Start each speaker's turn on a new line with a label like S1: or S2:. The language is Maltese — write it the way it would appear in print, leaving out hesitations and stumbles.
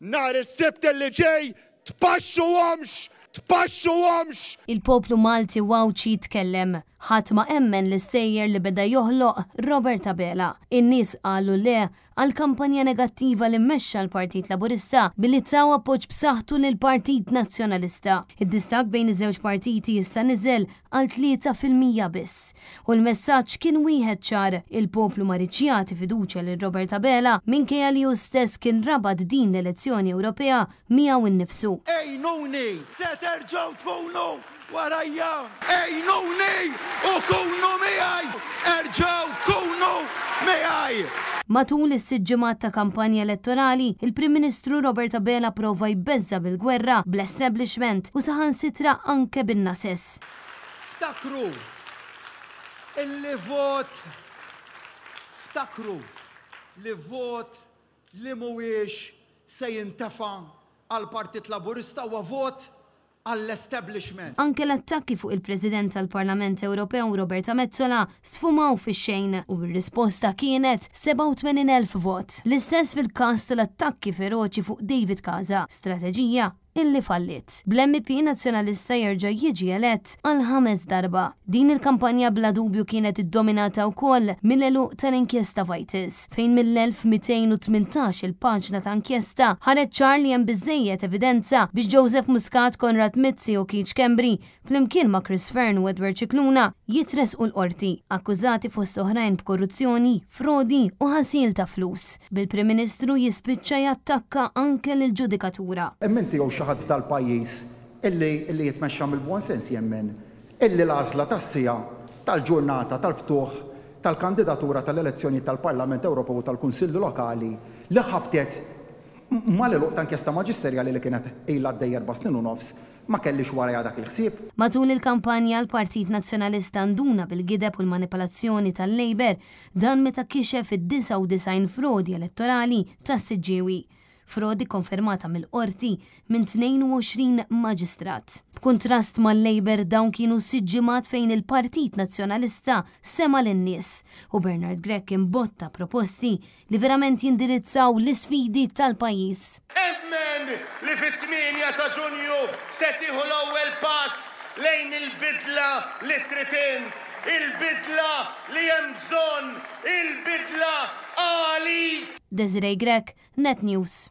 S1: Nhar is-Sibt li ġej tpaxxuhomx! Tpaxxuhomx!
S2: Il-poplu Malti u Għawdxi tkellem. Ħadd ma emmen l-istejjer li beda joħloq Robert Abela. In-nies qalu le għall-kampanja negattiva li mexxa l-Partit Laburista billi taw appoġġ b'saħħtu lill-Partit Nazzjonalista. Id-distakk bejn iż-żewġ partiti issa niżel għal 3% biss. U l-messaġġ kien wieħed ċar, il-poplu ma riedx jagħti fiduċja lil Robert Abela minkejja li hu stess kien rabat din l-elezzjoni Ewropea miegħu nnifsu.
S1: Għinuni! Se terġgħu tkunu warajja? Għinuni u kunu miegħi! Erġgħu kunu miegħi!
S2: Matul is-sitt ġimgħat ta' kampanja elettorali, il-Prim Ministru Robert Abela prova jbeżża' bil-gwerra, bl-establishment u saħansitra anke bin-nases.
S1: Ftakru illi vot Ftakru li vot li mhuwiex se jintefa' għall-Partit Laburista huwa vot għall-establishment.
S2: Anke l-attakki fuq il-President tal-Parlament Ewropew Roberta Metsola sfumaw fix-xejn u r-risposta kienet 87,000 vot. L-istess fil-każ tal-attakki feroċi fuq David Casa, strateġija illi falliet. Bl-MEP Nazzjonalista jerġa' jiġi elett għal ħames darba. Din il-kampanja bla dubju kienet iddominata wkoll mill-għeluq tal-inkjesta Vitals, fejn mill-1218 il-paġna ta' inkjesta ħareġ ċar li hemm biżżejjed evidenza biex Joseph Muscat, Konrad Mizzi u Keith Schembri, flimkien ma' Chris Fearne u Edward Scicluna, jitressqu l-Qorti, akkużati fost oħrajn b'korruzzjoni, frodi u ħasil ta' flus, bil-Prim Ministru jispiċċa jattakka anke lill-ġudikatura.
S3: Imma inti jew xi ħadd f'dal-pajjiż illi illi jitmexxa mill-buon sens jemmen illi l-għażla tas-siegħa tal-ġurnata tal-ftuħ tal-kandidatura tal-elezzjonijiet tal-Parlament Ewropew u tal-Kunsilli Lokali li ħabtet mal-għeluq ta' inkjesta maġisterjali li kienet ilha għaddejja erba' snin u nofs ma kellhiex warajha dak il-ħsieb.
S2: Matul il-kampanja l-Partit Nazzjonalista nduna bil-gideb u l-manipolazzjoni tal-Labour, dan meta kixef id-99 frodi elettorali tas-Siġġiewi. Frodi kkonfermata mill-Qorti minn 22 maġistrat. B'kuntrast mal-Labour dawn kienu sitt ġimgħat fejn il-Partit Nazzjonalista sema' lin-nies u Bernard Grech imbotta proposti li verament jindirizzaw l-isfidi tal-pajjiż.
S1: Emmen li fit-tmienja ta' Ġunju se tieħu l-ewwel pass lejn il-bidla li trid int, il-bidla li hemm bżonn, il-bidla għalik!
S2: Desiree Grech, Net News.